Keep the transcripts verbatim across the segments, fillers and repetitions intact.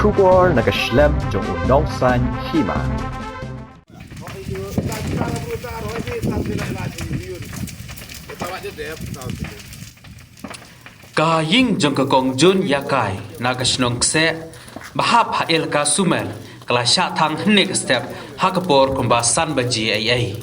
Khubor na ka shlem jong u nongsan hima. Ka ïing jong ka Kong Jun Ïakai na ka shnong Kseh, ba hap ha Elaka Sumer, ka la shah thang hynne ka step ha ka por kumba san baje eiei.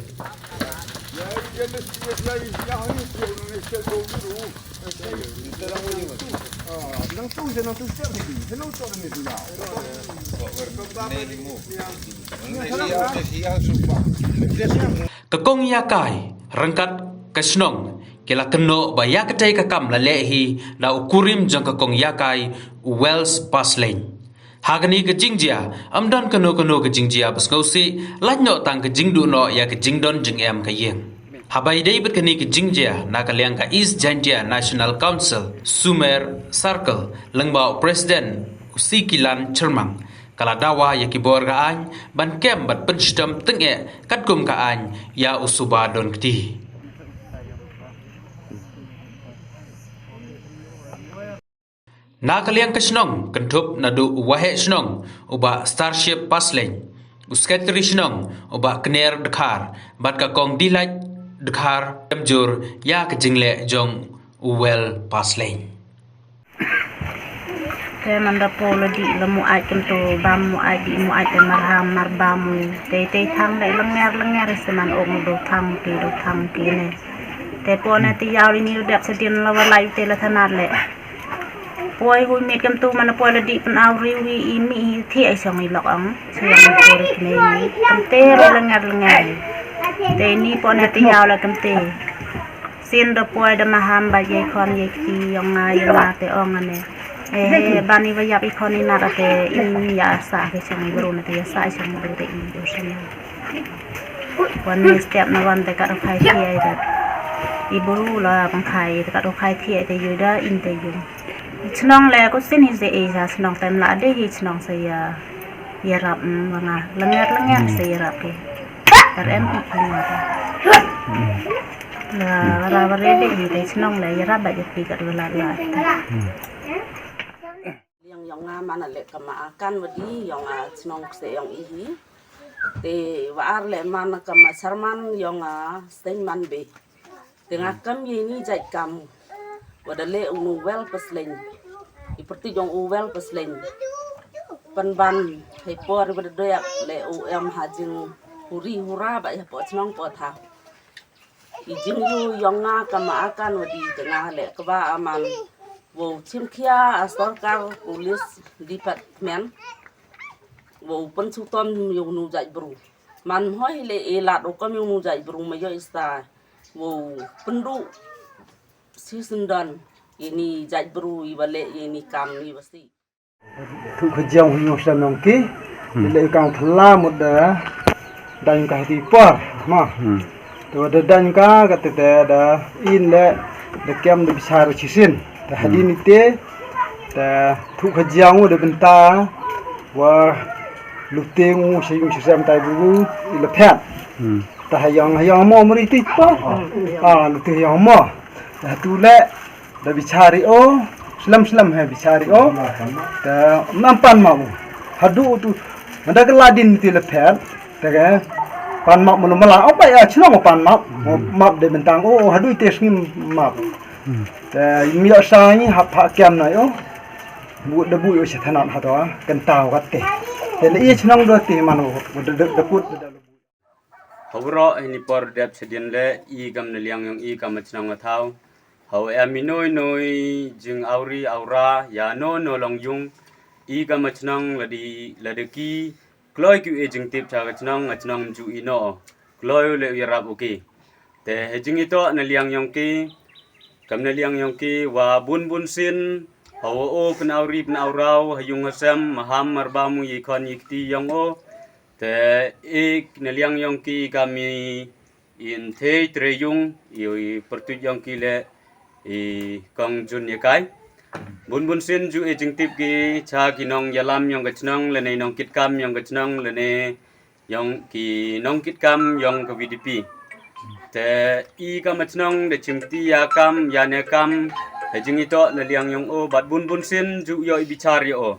Ka Kong Ïakai ryngkat ka shnong ki la kynnoh ba ïa katei ka kam la leh hi da u kurim jong ka Kong Ïakai, u Wells Paslein. Ha kane ka jingjia, ym don kano kano ka jingjia ba sngewsih, lait noh tang ka jingduh noh ïa ka jingdon jingem ka ïing. Haba ïadei bad kane ka jingjia, na ka liang ka East Jaintia National Council, Sumer Circle, lyngba u President u Sikilan Chyrmang, ka la dawa ïa ki bor ka aiñ ban kem bad pynshitom tyngeh katkum ka aiñ ïa u suba don kti. Na ka liang ka shnong, kynthup naduh u waheh shnong, u Bah Starship Paslein, u sekretari shnong, u Bah Kner Dkhar, bad ka Kong Dihlait Dkhar, kemjur ïa ka jingleh jong u Wells Paslein. Te man da pole di la mu ai kem to bam mu ai di mu ai te mar ham mar bam mu te te thang de lenger lenger se man ong do thang ki do thang ki ne. Te pone ti yaw di ni dep se din la walai te la thanar le. Poi hui mit kem tu man poi la di pen au ri wi i mi hi thi ai song i lok ong. Siang poi ri kene ni. Kem te la lenger lenger. Te ni pone ti yaw la kem te. Sin da poi da maham ba ye khon ye ki yong nga yong nga te ong ane. Eh, eh, bani ba yap i khon i nat ate in ya sa ke song i bru na te ya sa song i bru te in do sene. Wan ni step na wan te ka ro khai ti ai te. I bru la bang khai te ka ro khai ti ai te yu da in te yu. Chnong le ko sin hi se e sa chnong tem la de hi chnong se ya. Yarap, mm, ba nga lenger lenger se yarap ke. R M I ki nga. La ra ba re de hi te chnong le yarap ba je pi kat la la. Liang yong nga mana le kama akan wadi yong nga chnong se yong i hi. Te wa ar le mana kama sarman yong nga sen man be. Te nga kam ye ni jait kam. Wada le u nu wel pasleng. I perti jong u wel pasleng. Pan ban hei por wada doyak le u em ha jing huri hura ba ya po chnong po tha. I jing yu yong nga kama akan wadi te nga le kaba aman. Wo chim khia a sorkar police department. Wo pen sutom yu nu jait bru. Man hoi le e lat u kam yu nu jait bru ma yo ista. Wo pendu si sendon ini jait bru i bale ini kam i basi. Thu khajiang hu yong sam yong ki. Hmm. Le kang thla mut da dan ka hati por ma. Hmm. To da dan ka ka te te da in le da kem da bichar chisin. Da hadin ite da thu khajiang u da benta wa luteng u sa yung sa sam tai bu i le phet. Hmm. Ta hayang hayang mo mari ti pa. Ah, luteng hayang mo. Ta tu le da bichari o, slem slem he bichari o. Ta nam pan ma u. Hadu tu. Mada ke ladin ti le phet. Ta ke pan ma mu mala o pa ya chnong pan ma. Map de bentang o hadu te sngim map. Ta mi sa ni hap ha kiam na yo. Bu da bu yo sa thanat ha to. Kentau kat te. Te le i chnong do ti man o. Da da kut da. Hawro hini por dep sedin le i kam na liang yong i kam chnong a thau. Haw em i noi noi jing auri aura ya no no long yung i kam chnong ladi ladi ki kloi ki e jing tip cha ka chnong a chnong ju i no kloi le yarap u ki. Te he jing i to na liang yong ki kam na liang yong ki wa bun bun sin haw o pen auri pen aurau ha yung ha sem maham marba mu yi khon yi kti yong o. Te i na liang yong ki kami in thei tre yung i pertuit yong ki le i kong jun ye kai. Bun bun sin ju i jingtip ki cha ki nong yalam yong ka chnong le ne nong kitkam yong ka chnong le ne yong ki nong kitkam yong ka V D P. Te i kam a chnong de chimti ya kam ya ne kam he jing i to na liang yong o bat bun bun sin ju yo i bichar yo o.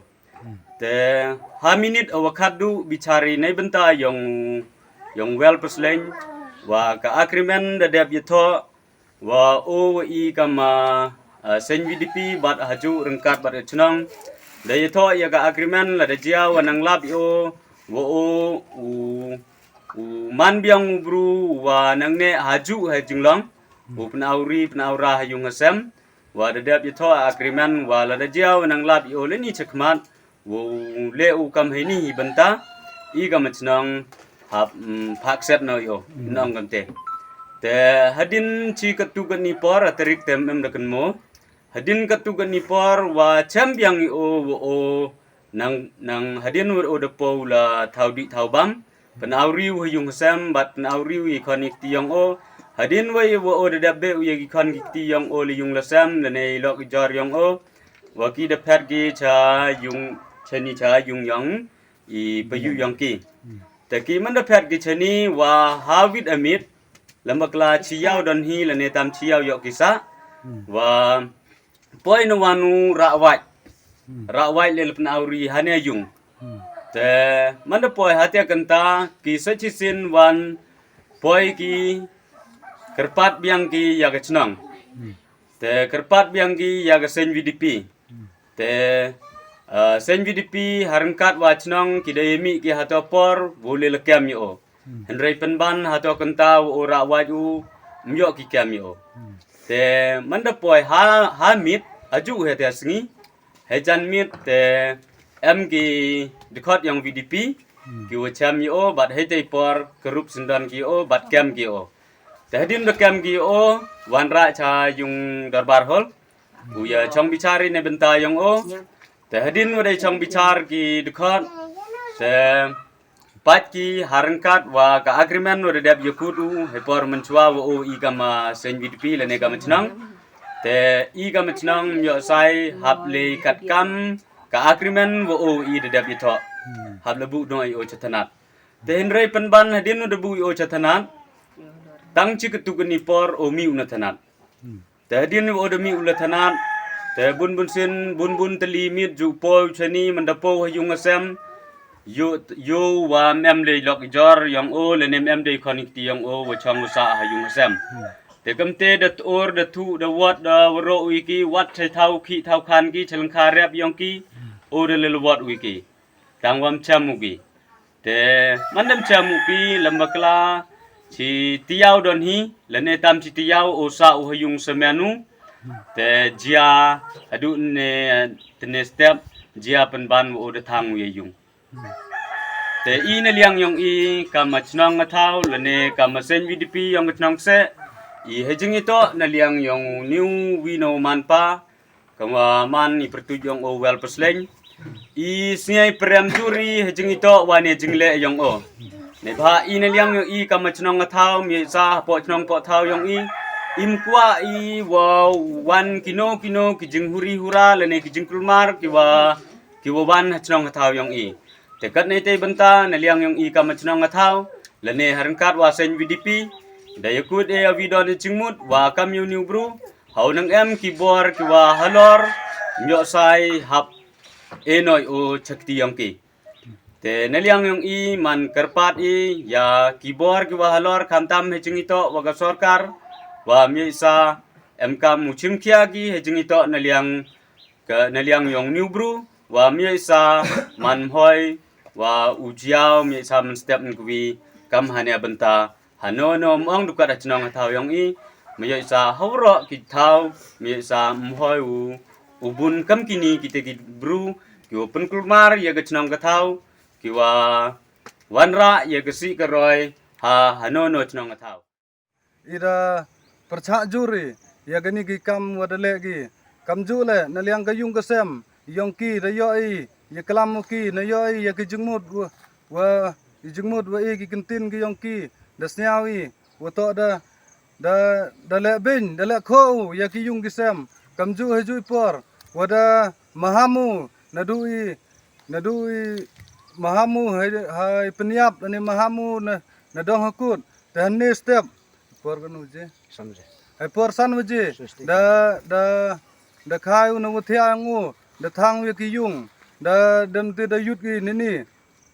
Te ha minit a wa khatduh bichari nei bynta yong yong Wel Pasleng wa ka agreement da dep yatho wa o wa i kama uh, seng V D P bad haju rengkat bad chnong da yatho ya ka agreement la da jia wa nang lap yo wa o u u man biang u bru wa nang ne haju ha jinglong u pnauri pnaura ha yung ha sem wa da dep yatho agreement wa la da jia wa nang lap yo le ni chakmat u le u kam hei ni hi bynta i kam chnong hap phak set no yo nong kam te te hadin chi katu kani por a tarik tem em da kan mo hadin katu kani por wa chem biang yo wa o nang nang hadin wa o da po la thau di thau bam pnauri u ha yung sem bad pnauri u i khon i kti yong o hadin wa i wa o da dep be u ya ki khon ki kti yong o le yung la sem le ne lok jor yong o wa ki da phet ki cha yung chani cha yung yong i pa yu yong ki te ki man da phet ki chani wa ha wit amit lamba kla chi yaw don hi le ne tam chi yaw yok ki sa wa poi na wanu ra wait ra wait le pnauri ha ne yung te man da poi ha te kanta ki sa chi sin wan poi ki kerpat biang ki ya ka chnong te kerpat biang ki ya ka seng V D P te uh, seng V D P harengkat wa chnong ki da yemi ki hato por bu le lekem yo o hynrei penban hato kenta u ra wa u myo ki kem yo o te man da poi ha ha mit aju he te sngi he jan mit te em ki dkhot yong V D P ki wa chem yo o bad he te por kerup sendon ki o bad kem ki o te hadin da kem ki o wan ra cha yung darbar hol u ya chong bichari ne bynta yong o te hadin wa dei chong bichar ki dkhot te pat ki harengkat wa ka agreement wa da dep yakut u he por menchwa wa o i kama seng V D P le ne kama chnong te i kama chnong myo sai hap le kat kam ka agreement wa o i da dep itho hap le bu dong i o chathanat te hynrei penban hadin wa da bu i o chathanat tang chi katu kani por o mi u na thanat te hadin wa o da mi u la thanat te bun bun sin bun bun tali mit ju poi chani man da po ha yung asem yo yo wa mem le lok jor yong o le nem em de khon ti yong o wa chong wa sa ha yung asem te kam te da tor da thu da wat da waro wi ki wat chai thau khi thau khan ki chalangkha rep yong ki o da le wat wi ki tang wam cham u ki te man dam cham u ki lamba kla chi tiaw don hi le ne tam chi tiaw o sa u ha yung semen u te jia adu ne te ne step jia penban u da thang u ya yung te i na liang yong i kama chnong nga thau le ne kama seng V D P yong ka chnong se i he jing i to na liang yong u niu wi no man pa kama man i pertuj yong o Wel Pasleng i sniai prem juri he jing i to wa ne jing le yong o ne ba i na liang yong i kama chnong nga thau mi sa po chnong po thau yong i im kwa i wa wan kino kino ki jing huri hura le ne ki jing kulmar ki wa ki wa wan ha chnong nga thau yong i te kat ne te bynta na liang yong i kama chnong nga thau le ne harengkat wa seng V D P da yakut e avi don i jingmut wa kam yu niu bru hau nang em ki bor ki wa halor myo sai hap e noi o chakti yong ki te na liang yong i man kerpat i ya ki bor ki wa halor khamtam he jing i to wa ka sorkar wa myo sa em kam u chim khia ki he jing i to na liang ka na liang yong niu bru wa myo sa man hoi wa u jiaw myo sa man step nkwi kam hane bynta hano no mong dukat ha chnong ha thau yong i myo sa hawro ki thau myo sa mhoi u u bun kam kini ki te ki bru ki wa pynkulmar ya ka chnong ka thau ki wa wanra ya ka si ka roi ha hano no chnong ka thau i da perchah juri ya kani ki kam wa da le ki kam ju le na liang ka yung ka sem yong ki da yo i ya klam ki na yo i ya ki jingmut wa i jingmut wa i ki kentin ki yong ki da sniaw i wa to da da da le bin da le kho ya ki yung ki sem kam ju he ju i por wa da mahamu na du i na du i mahamu hai hai penyap ni mahamu na na dong hakut te ne step por ka nu je hai por san waje da da da khai u na wathia ngu da thang ya ki yung da dem te da yut ki nini.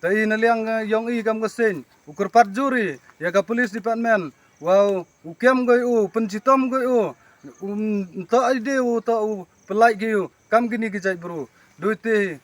Te i na liang, eh, yong i kam ka seng u kyrpad jur i ya ka police department, wow, u kem goi u, pynshitom goi u, um, to i de u to u pelai ki u kam kini ki jait bru. Doi te